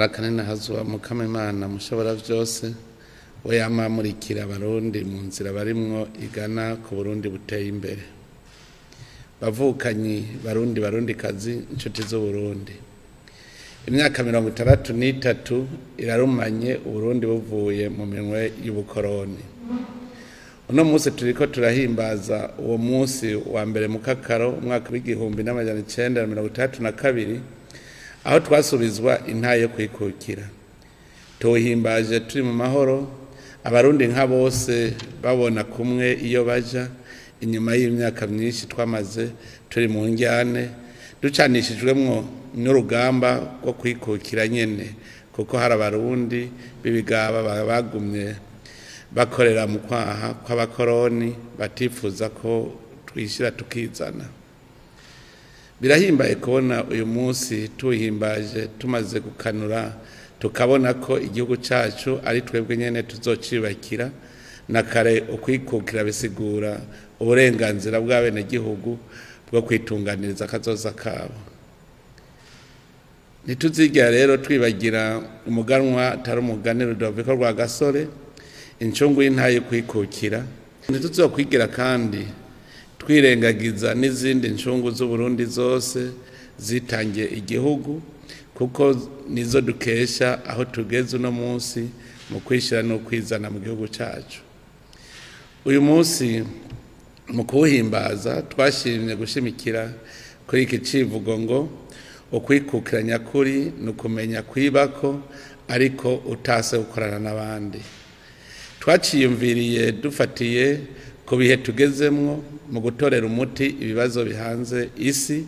Akanene hazuba Mukama Imana mushobora vyose, we yama amurikira abarundi mu nzira barimwo igana ku Burundi buteye imbere. Bavukanyi Barundi, Barundikazi, inshuti z'Uburundi, imyaka 63 irarumanye Uburundi buvuye mu minwe y'ubukoroni. Uno munsi turiko turahimbaza uwo munsi wa mbere Mukakaro umwaka w'1962, aho twasubizwa intahe yo kwikukira. Tuwuhimbaje turi mu mahoro, abarundi nka bose babona kumwe iyo baja, inyuma y'imyaka myinshi twamaze turi mu njyane, ducanishijwemwo n'urugamba rwo kwikukira nyene, kuko hari abarundi b'ibigaba bagumye bakorera mu kwaha kw'abakoroni batifuza ko twishira tukizana. Birahimbaye kubona uyu munsi tuwuhimbaje tumaze gukanura, tukabona ko igihugu cacu ari twebwe nyene tuzocibakira. Na kare ukwikukira bisigura uburenganzira bw'abenegihugu bwo kwitunganiriza akazoza kabo. Ntituzigera rero twibagira umuganwa atari umugani Rudoviko Rwagasore, incungu y'intahe kwikukira. Ntituzokwigira kandi twirengagiza n'izindi ncungu z'Uburundi zose zitangiye igihugu, kuko nizo dukesha aho tugeze uno munsi mu kwishira no kwizana mu gihugu cacu. Uyu munsi mu kuwuhimbaza twashimye gushimikira kuri iki civugo ngo ukwikukira nyakuri ni ukumenya kwibako ariko utase gukorana n'abandi. Twaciyumviriye dufatiye ku bihe tugezemwo mu gutorera umuti ibibazo bihanze isi,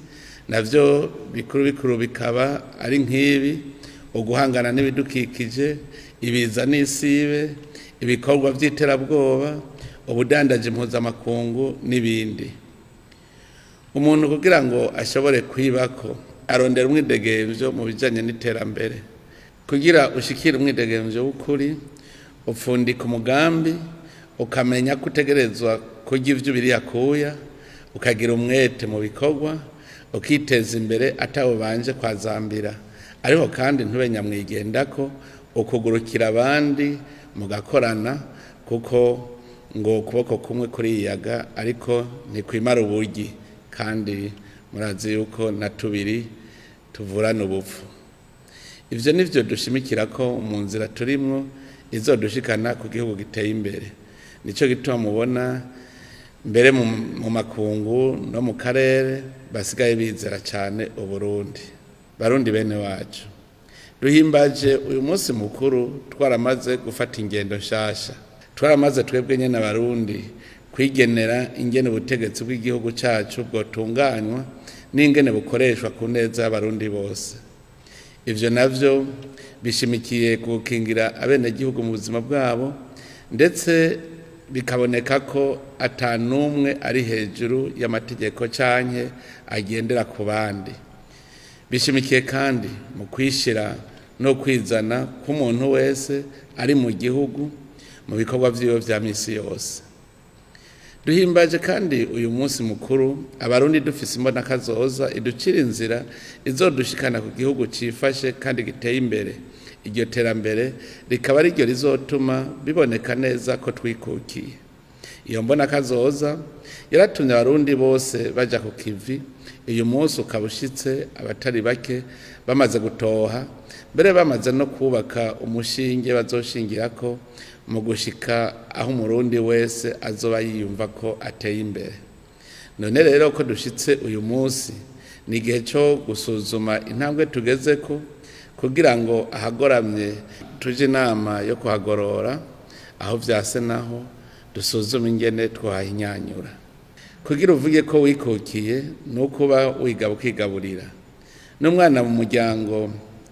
navyo bikuru bikuru bikaba ari nk'ibi: uguhangana n'ibidukikije, ibiza n'isibe, ibikorwa vy'iterabwoba, ubudandaji mpuzamakungu n'ibindi. Umuntu kugira ngo ashobore kwibako arondera umwidegemvyo mu bijanye n'iterambere. Kugira ushikire umwidegemvyo w'ukuri, upfundika umugambi, ukamenya ko utegerezwa kurya ivyo ubiriye akuya, ukagira umwete mu bikorwa, ukiteza imbere atawubanje kwazambira, ariko kandi ntube nyamwigendako, ukugurukira abandi mugakorana, kuko ngo ukuboko kumwe kuriyaga ariko ntikwimara uburyi, kandi murazi yuko na tubiri tuvurana ubupfu. Ivyo nivyo dushimikira ko mu nzira turimwo izodushikana ku gihugu giteye imbere. Nico gituma mubona mbere mu makungu no mu karere basigaye bizera cane Uburundi. Barundi bene wacu, duhimbaje uyu munsi mukuru twaramaze gufata ingendo nshasha. Twaramaze twebwe nyene abarundi kwigenera ingene ubutegetsi bw'igihugu cacu bwotunganywa n'ingene bukoreshwa ku neza y'abarundi bose. Ivyo navyo bishimikiye gukingira abenegihugu mu buzima bwabo, ndetse bikaboneka ko ata n'umwe ari hejuru y'amategeko canke agendera ku bandi. Bishimikiye kandi mu kwishira no kwizana k'umuntu wese ari mu gihugu mu bikorwa vyiwe vya misi yose. Duhimbaje kandi uyu munsi mukuru abarundi dufise imbonakazoza iducira inzira izodushikana ku gihugu cifashe kandi giteye imbere. Iryo terambere rikaba ariryo rizotuma biboneka neza ko twikukiye. Iyo mbonakazoza yaratumye abarundi bose baja ku kivi. Uyu munsi ukaba ushitse abatari bake bamaze gutoha, mbere bamaze no kubaka umushinge bazoshingirako mu gushika aho umurundi wese azoba yiyumva ko ateye imbere. None rero ko dushitse uyu munsi, ni igihe co gusuzuma intambwe tugezeko kugira ngo ahagoramye tuje inama yo kuhagorora, aho vyase naho dusuzume ingene twahinyanyura. Kugira uvuge ko wikukiye ni ukuba wiga ukigaburira. N'umwana mu muryango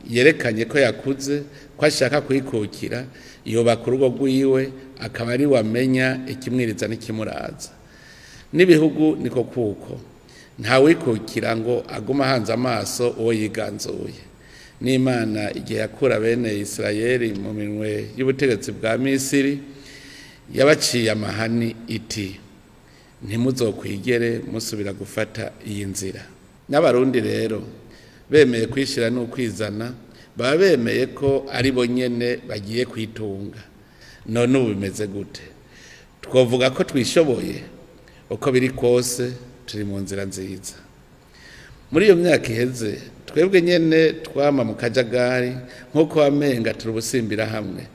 yerekanye ko yakuze, ko ashaka kwikukira, yubaka urugo rwiwe akaba ari wamenya ikimwiriza n'ikimuraza. N'ibihugu niko kuko nta wikukira ngo agume ahanze amaso uwo yiganzuye. N'Imana igihe yakura bene Isirayeli mu minwe y'ubutegetsi bwa Misiri, yabaciye amahani iti: ntimuzokwigere musubira gufata iyi nzira. N'abarundi rero bemeye kwishira n'ukwizana, baba bemeye ko ari bo nyene bagiye kwitunga. None ubu bimeze gute? Twovuga ko twishoboye? Uko biri kose turi mu nzira nziza. Muri iyo myaka iheze twebwe nyene twama mu kajagari nk'uko wamenga turi ubusimbira hamwe.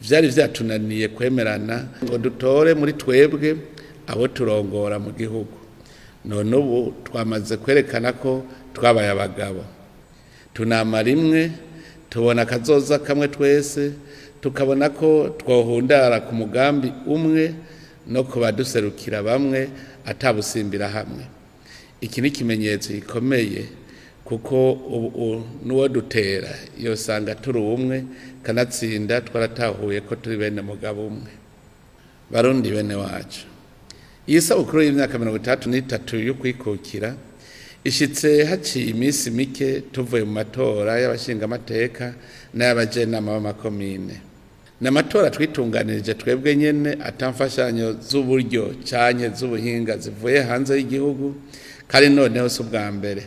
Vyari vyatunaniye kwemerana ngo dutore muri twebwe abo turongora mu gihugu. None ubu twamaze kwerekana ko twabaye abagabo. Tunama rimwe, tubona akazoza kamwe twese, tukabona ko twohundara ku mugambi umwe no kubaduserukira bamwe atabusimbira hamwe. Iki ni ikimenyetso gikomeye kuko ubu n'uwo dutera yosanga turi umwe, kanatsinda twaratahuye ko turi bene mugabo umwe. Barundi bene wacu, iyi sabukuru y'imyaka 33 y'ukwikukira ishitse haciye iminsi mike tuvuye mu matora y'abashingamateka n'ay'abajenama b'amakomine. Ni amatora twitunganirije twebwe nyene atamfashanyo z'uburyo canke z'ubuhinga zivuye hanze y'igihugu, kandi noneho si ubwa mbere.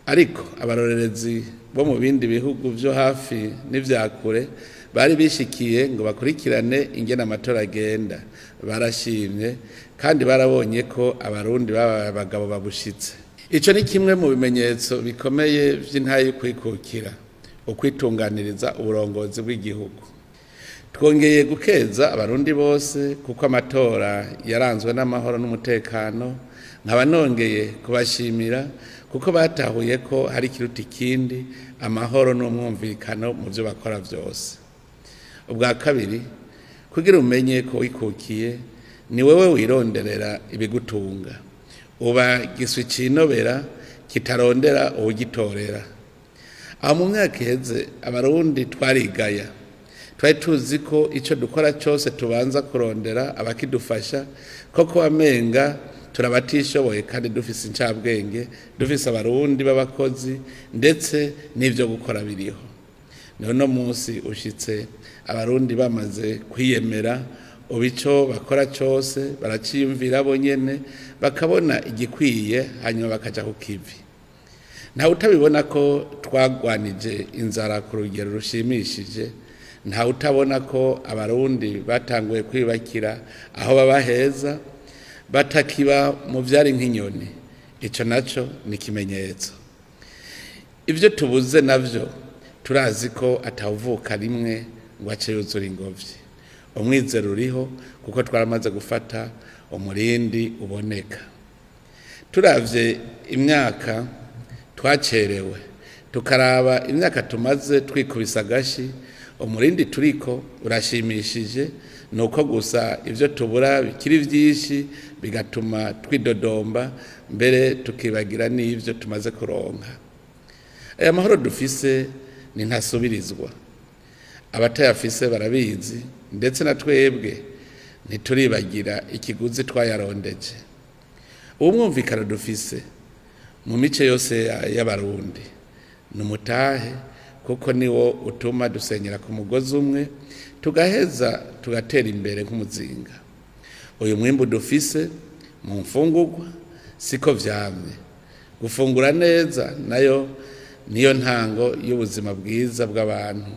Ariko abarorerezi bo mu bindi bihugu vyo hafi n'ivya kure bari bishikiye ngo bakurikirane ingene amatora agenda. Barashimye kandi barabonye ko abarundi babaye abagabo babushitse. Ico ni kimwe mu bimenyetso bikomeye vy'intahe y'ukwikukira, ukwitunganiriza uburongozi bw'igihugu. Twongeye gukeza abarundi bose kuko amatora yaranzwe n'amahoro n'umutekano, nkaba nongeye kubashimira kuko batahuye ko hari ikiruta ikindi, amahoro n'umwumvikano mu vyo bakora vyose. Ubwa kabiri, kugira umenye ko wikukiye ni wewe wironderera ibigutunga. Uba giswi cinobera kitarondera uwugitorera. Aho mu myaka iheze abarundi twarigaya. Twari tuzi ko ico dukora cose tubanza kurondera abakidufasha, koko wamenga turabatishoboye kandi dufise incabwenge, dufise abarundi b'abakozi ndetse n'ivyo gukora biriho. None munsi ushitse abarundi bamaze kwiyemera, ubico bakora cose baraciyumvira bo nyene, bakabona igikwiye hanyuma bakaja ku kivi. Nta utabibona ko twagwanije inzara ku rugero rushimishije, nta utabona ko abarundi batanguye kwibakira aho baba heza, batakiba mu vyari nk'inyoni. Ico naco ni ikimenyetso. Ivyo tubuze navyo turazi ko atawuvuka rimwe ngo ace yuzura ingobyi. Umwizero uriho kuko twaramaze gufata umurindi uboneka. Turavye imyaka twacerewe, tukaraba imyaka tumaze twikubisa agashi, umurindi turiko urashimishije, nuko gusa ivyo tubura bikiri vyinshi bigatuma twidodomba mbere tukibagira n'ivyo tumaze kuronka. Aya mahoro dufise ni ntasubirizwa. Abatayafise barabizi, ndetse na twebwe ntituribagira ikiguzi twayarondeje. Umwumvikano dufise mu mice yose y'abarundi ni umutahe, kuko niwo utuma dusenyera ku mugozi umwe tugaheza tugatera imbere nk'umuzinga. Uyu mwimbu dufise mu mfungurwa siko vyamye. Gufungura neza nayo niyo ntango y'ubuzima bwiza bw'abantu.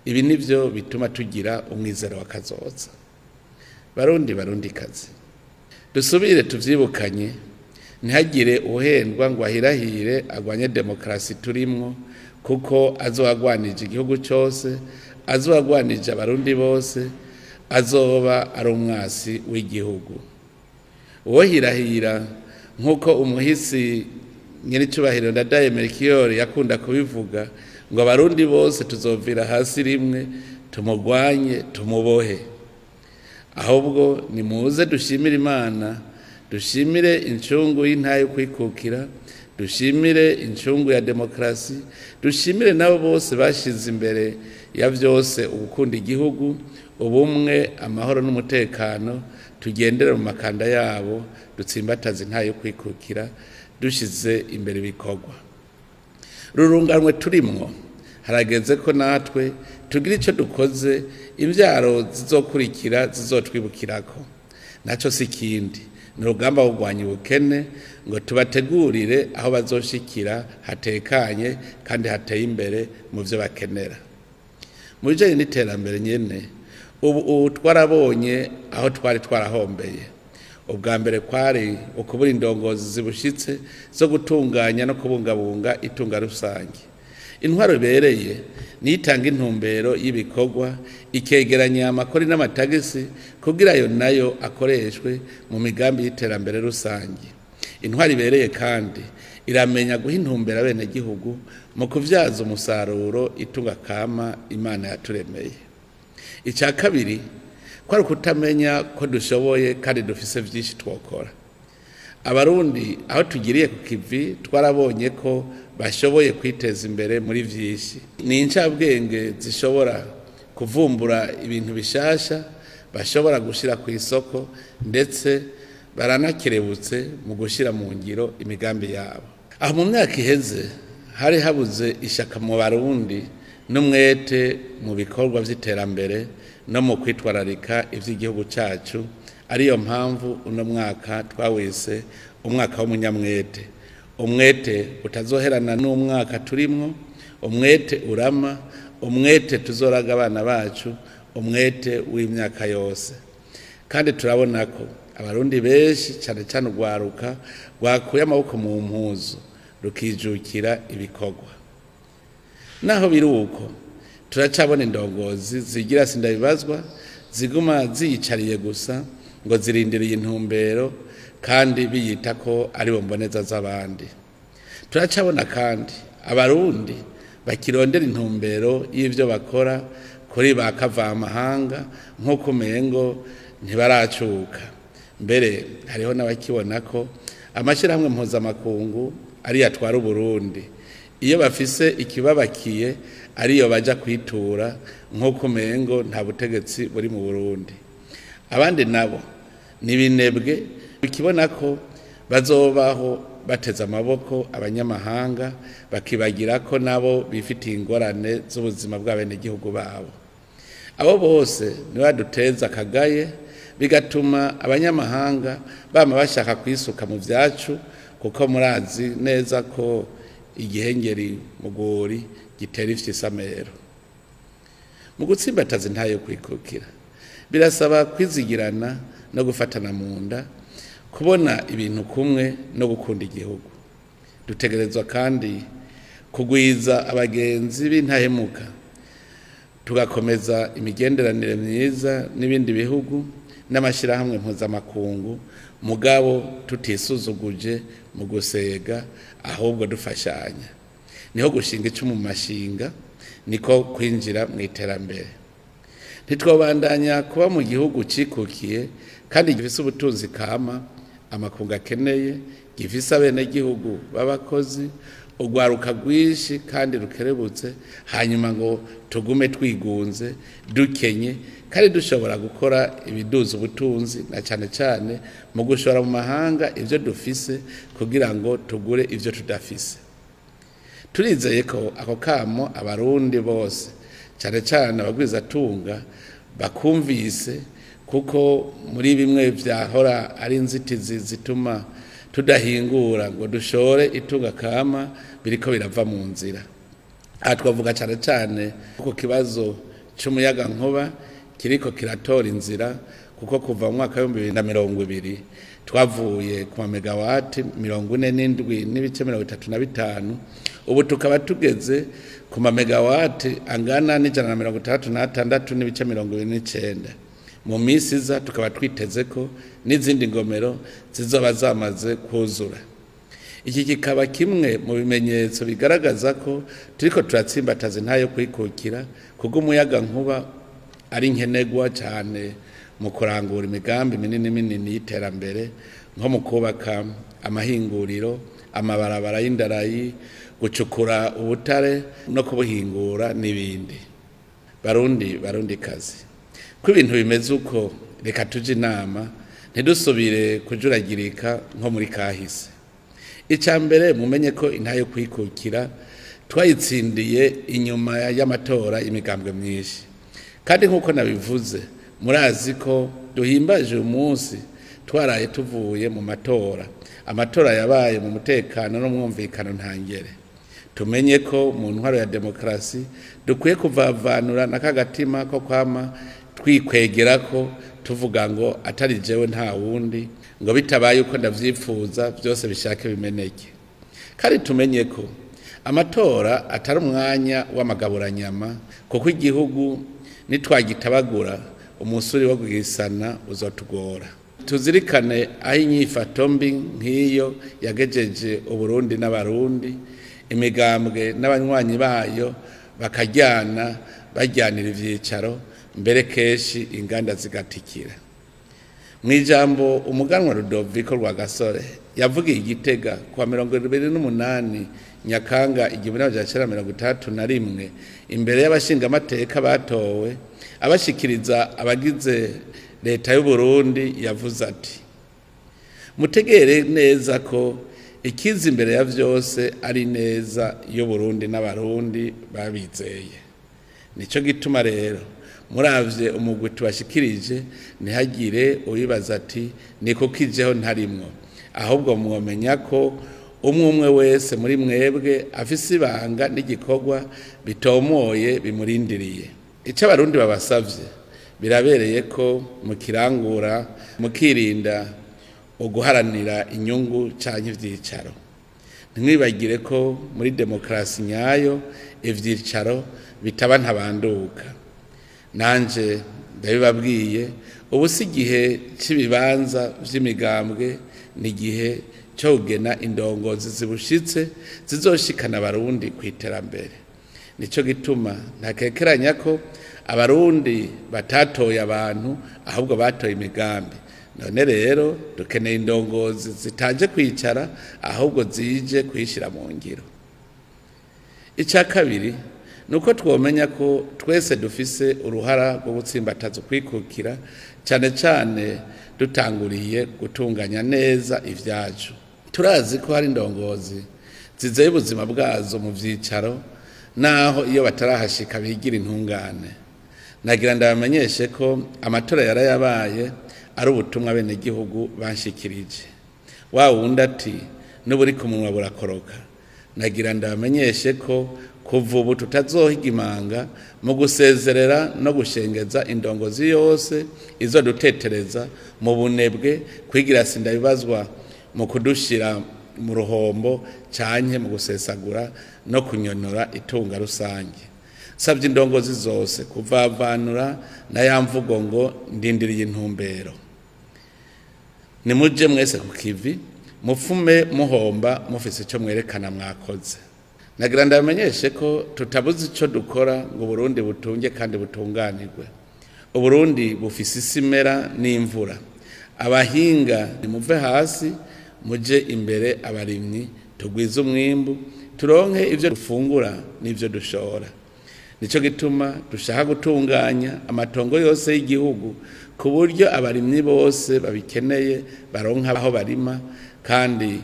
Ibi nivyo bituma tugira umwizero wa kazoza. Barundi barundikazi, dusubire tuvyibukanye, ntihagire uhendwa ngo ahirahire agwanye demokrasi turimwo, kuko azoagwanije igihugu cose, azoagwanije abarundi bose, azoba ari umwasi w'igihugu. Uwo hirahira nk'uko umuhisi nyiricubahiro Ndadaye Melchior yakunda kubivuga, ngo abarundi bose tuzovira hasi rimwe, tumugwanye tumubohe. Ahubwo nimuze dushimire Imana, dushimire incungu y'intahe y'ukwikukira, dushimire incungu ya demokrasi, dushimire nabo bose bashize imbere ya vyose ugukunda igihugu, ubumwe, amahoro n'umutekano, tugendere mu makanda yabo, dutsimbataze intahe y'ukwikukira, dushize imbere ibikorwa. Rurunganwe turimwo, harageze ko natwe tugira ico dukoze, imvyaro zizokurikira zizotwibukirako. Naco si ikindi, Ni urugamba rwo kurwanya ubukene ngo tubategurire aho bazoshikira hatekanye kandi hateye imbere mu byo bakenera. Mu bijanye n'iterambere nyene, ubu twarabonye aho twari twarahombeye. Ubwa mbere kwari ukubura indongozi zibushitse zo gutunganya no kubungabunga itunga rusange. Intwaro ibereye nitanga intumbero y'ibikorwa, ikegeranya amakori n'amatagisi kugira ayo nayo akoreshwe mu migambi y'iterambere rusange. Intwaro ibereye kandi iramenya guha intumbero abenegihugu mu kuvyaza umusaruro itunga kama Imana yaturemeye. Icya kabiri kwari ukutamenya ko dushoboye kandi dufise vyinshi twokora. Abarundi aho tugiriye ku kivi twarabonye ko bashoboye kwiteza imbere muri vyinshi. Ni incabwenge zishobora kuvumbura ibintu bishasha bashobora gushira ku isoko, ndetse baranakerebutse mu gushira mu ngiro imigambi yabo. Aho mu myaka iheze hari habuze ishaka mu Barundi n'umwete mu bikorwa vy'iterambere no mu kwitwararika ivy'igihugu cacu, ariyo mpamvu uno mwaka twawise umwaka w'umunyamwete. Umwete utazoherana n'umwaka turimwo, umwete urama, umwete tuzoraga abana bacu, umwete w'imyaka yose. Kandi turabona ko Abarundi benshi cyane cyane urwaruka rwakuye amaboko mu mpuzu rukijukira ibikorwa. Naho biri uko, turacabona indongozi zigira sindabibazwa, ziguma ziyicariye gusa ngo zirindiriye intumbero kandi biyita ko ari bo mboneza z'abandi. Turacabona kandi Abarundi bakirondera intumbero y'ivyo bakora kuri ba kavamahanga nk'uko umengo ntibaracuka. Mbere hariho n'abakibona ko amashyirahamwe mpuzamakungu ariyo atwara Uburundi, iyo bafise ikibabakiye ariyo baja kwitura nk'uko umengo nta butegetsi buri mu Burundi. Abandi nabo ni binebwe bikibona ko bazobaho bateze amaboko abanyamahanga, bakibagira ko nabo bifitiye ingorane z'ubuzima bw'abenegihugu babo. Abo bose nibo baduteza akagaye, bigatuma abanyamahanga bama bashaka kwisuka mu vyacu, kuko murazi neza ko igihengeri mugori gitera ifyisamero. Mu gutsimbataza intayo kwikukira birasaba kwizigirana no gufatana mu nda, kubona ibintu kumwe no gukunda igihugu. Dutegerezwa kandi kugwiza abagenzi b'intahemuka, tugakomeza imigenderanire myiza n'ibindi bihugu n'amashyirahamwe mpuzamakungu, mugabo tutisuzuguje mu gusega, ahubwo dufashanya. Niho gushinga icumu mu mashinga, niko kwinjira mu iterambere. Ntitwobandanya kuba mu gihugu cikukiye kandi gifise ubutunzi kama amakungu akeneye, gifise abenegihugu b'abakozi, urwaruka rwinshi kandi rukerebutse, hanyuma ngo tugume twigunze dukenye kandi dushobora gukora ibiduza ubutunzi, na cyane cyane mu gushora mu mahanga ivyo dufise kugira ngo tugure ivyo tudafise. Turizeye ko ako kamo Abarundi bose cyane cyane abagwizatunga bakumvise, kuko muri bimwe vyahora ari inzitizi zituma tudahingura ngo dushore itunga kama biriko birava mu nzira. Aha twavuga cyane cyane ku kibazo c'umuyaga nkuba kiriko kiratora inzira, kuko kuva mu mwaka w'ibihumbi bibiri na mirongo ibiri twavuye ku mamegawati 47.35, ubu tukaba tugeze ku mamegawati angana n'166.29. Mu minsi iza tukaba twiteze ko n'izindi ngomero zizoba zamaze kuzura. Iki kikaba kimwe mu bimenyetso bigaragaza ko turiko turatsimbataza intayo kwikukira, kuko umuyaga nkuba ari nkenerwa cyane mu kurangura imigambi minini minini y'iterambere, nko mu kubaka amahinguriro, amabarabara y'indarayi, gucukura ubutare no kubuhingura n'ibindi. Barundi, Barundi kazi, ko ibintu bimeze uko, reka tuje inama ntidusubire kujuragirika nko muri kahise. Icya mbere, mumenye ko intayo kwikukira twayitsindiye inyuma y'amatora imigambwe myinshi, kandi nk'uko nabivuze murazi ko duhimbaje uyu munsi Twaraye tuvuye mu matora, amatora yabaye mu mutekano n'umwumvikano ntangere. Tumenye ko mu ntwaro ya demokarasi dukwiye kuvavanura n'akagatima ko kwama twikwegera ko tuvuga ngo atari jewe nta wundi, ngo bitabaye uko ndavyifuza byose bishake bimeneke. Kandi tumenye ko amatora atari umwanya w'amagaburanyama, kuko igihugu nitwagitabagura umusuri wo kugisana uzotugora. Tuzirikane aho inyifato mbi nk'iyo yagejeje Uburundi n'Abarundi, imigambwe n'abanywanyi bayo bakajyana bajyanira ivyicaro, mbere kenshi inganda zigatikira. Mw'ijambo umuganwa Rudoviko Rwagasore yavugiye i Gitega kuwa 28 Nyakanga 1961 imbere y'abashingamateka batowe, abashikiriza abagize leta y'u Burundi, yavuze ati: mutegere neza ko ikiza imbere ya vyose ari neza y'u Burundi n'Abarundi babizeye. Nico gituma rero muravye umugwi tubashikirije, ntihagire uwibaza ati ni kuko ijeho ntarimwo, ahubwo mwomenya ko umwe umwe wese muri mwebwe afise ibanga n'igikorwa bitomoye bimurindiriye. Ico Abarundi babasavye birabereye ko mukirangura, mukirinda uguharanira inyungu canke ivyicaro. Ntimwibagire ko muri demokarasi nyayo ivyicaro bitaba ntabanduka. Nanje ndabibabwiye, ubu si igihe c'ibibanza vy'imigambwe, ni igihe cyo kugena indongozi zibushitse zizoshikana Abarundi kw'iterambere. Nico gituma ntakekeranya ko Abarundi batatoye abantu, ahubwo batoye imigambi. None rero dukeneye indongozi zitaje kwicara, ahubwo zije kuyishira mu ngiro. Icya kabiri nuko twomenya ko twese dufise uruhara rwo gutsimbataza ukwikukira, cyane cyane dutanguriye gutunganya neza ivyacu. Turazi ko hari indongozi zizeye ubuzima bwazo mu vyicaro, naho iyo batarahashika bigira intungane. Nagira ndabamenyeshe ko amatora yarayabaye ari ubutumwa bene gihugu banshikirije. Wa wundi ati n'uburi ku munwa burakoroka. Nagira ndabamenyeshe ko kuva ubu tutazohiga imanga mu gusezerera no gushengeza indongozi yose izodutetereza mu bunebwe, kwigira sindabibazwa mu kudushira mu ruhombo canke mu gusesagura no kunyonora itunga rusange. Savye indongozi zose kuvavanura na ya mvugo ngo ndindiriye intumbero. Nimuje mwese ku kivi, mufume muhomba mufise ico mwerekana mwakoze. Nagira ndabamenyeshe ko tutabuze ico dukora ngo Burundi butunge kandi butunganirwe. Uburundi bufise isimera n'imvura. Abahinga nimuve hasi muje imbere, abarimyi tugwize umwimbu, turonke ivyo dufungura n'ivyo dushora. Nico gituma dushaka gutunganya amatongo yose y'igihugu ku buryo abarimyi bose babikeneye baronka aho barima kandi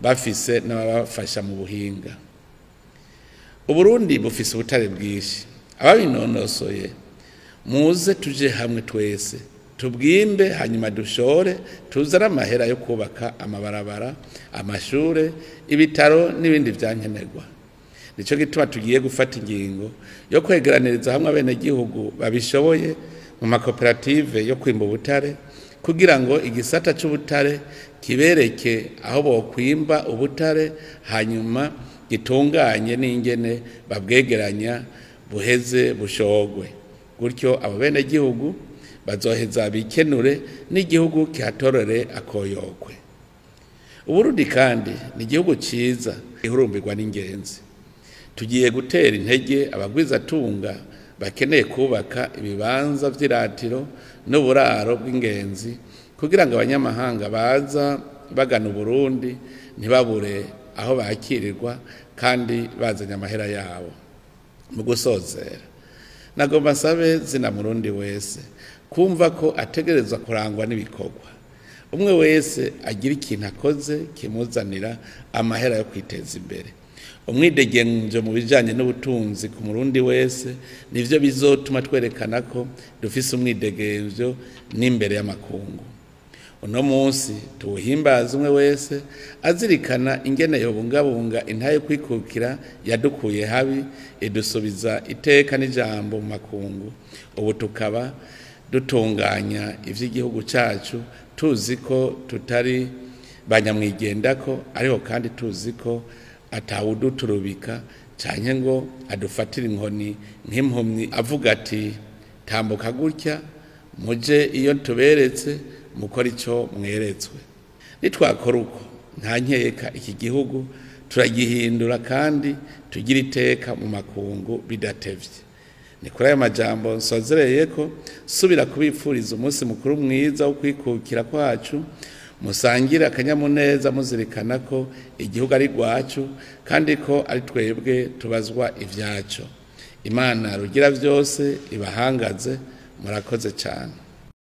bafise n'ababafasha mu buhinga. Uburundi bufise ubutare bwinshi, ababinonosoye muze tuje hamwe twese tubwimbe, hanyuma dushore, tuzane amahera yo kubaka amabarabara, amashure, ibitaro n'ibindi vyankenerwa. Nico gituma tugiye gufata ingingo yo kwegeraniriza hamwe abenegihugu babishoboye mu makoperative yo kwimba ubutare, kugira ngo igisata c'ubutare kibereke aho bokwimba ubutare, hanyuma gitunganye n'ingene babwegeranya buheze bushogwe. Gutyo abo benegihugu bazoheza bikenure n'igihugu kihatorere akoyokwe. Uburundi kandi ni igihugu ciza gihurumbirwa n'ingenzi. Tugiye gutera intege abagwizatunga bakeneye kubaka ibibanza vy'iratiro n'uburaro bw'ingenzi, kugira ngo abanyamahanga baza bagana Uburundi ntibabure aho bakirirwa kandi bazanye amahera yabo. Mu gusozera, nagomba nsabe zina Murundi wese kumva ko ategerezwa kurangwa n'ibikorwa. Umwe wese agira ikintu akoze kimuzanira amahera yo kwiteza imbere. Umwidegemvyo mu bijanye n'ubutunzi ku Murundi wese nivyo bizotuma twerekana ko dufise umwidegemvyo n'imbere y'amakungu. Uno munsi tuwuhimbaza umwe wese azirikana ingene yobungabunga intahe yo kwikukira yadukuye habi, idusubiza iteka n'ijambo mu makungu. Ubu tukaba dutunganya ivy'igihugu cacu tuzi ko tutari banyamwigendako, ariko kandi tuzi ko atawuduturubika canke ngo adufatire inkoni nk'impumyi avuga ati tambuka gutya muje iyo tuberetse mukora ico mweretswe. Nitwakora uko nta nkeka iki gihugu turagihindura kandi tugira iteka mu makungu bidatevye. Ni kuri ayo majambo nsozereye ko subira kubipfuriza umunsi mukuru mwiza wo kwikukira kwacu, musangire akanyamuneza muzirikana ko igihugu ari rwacu kandi ko ari twebwe tubazwa ivyaco. Imana rugira vyose ibahangaze. Murakoze cyane.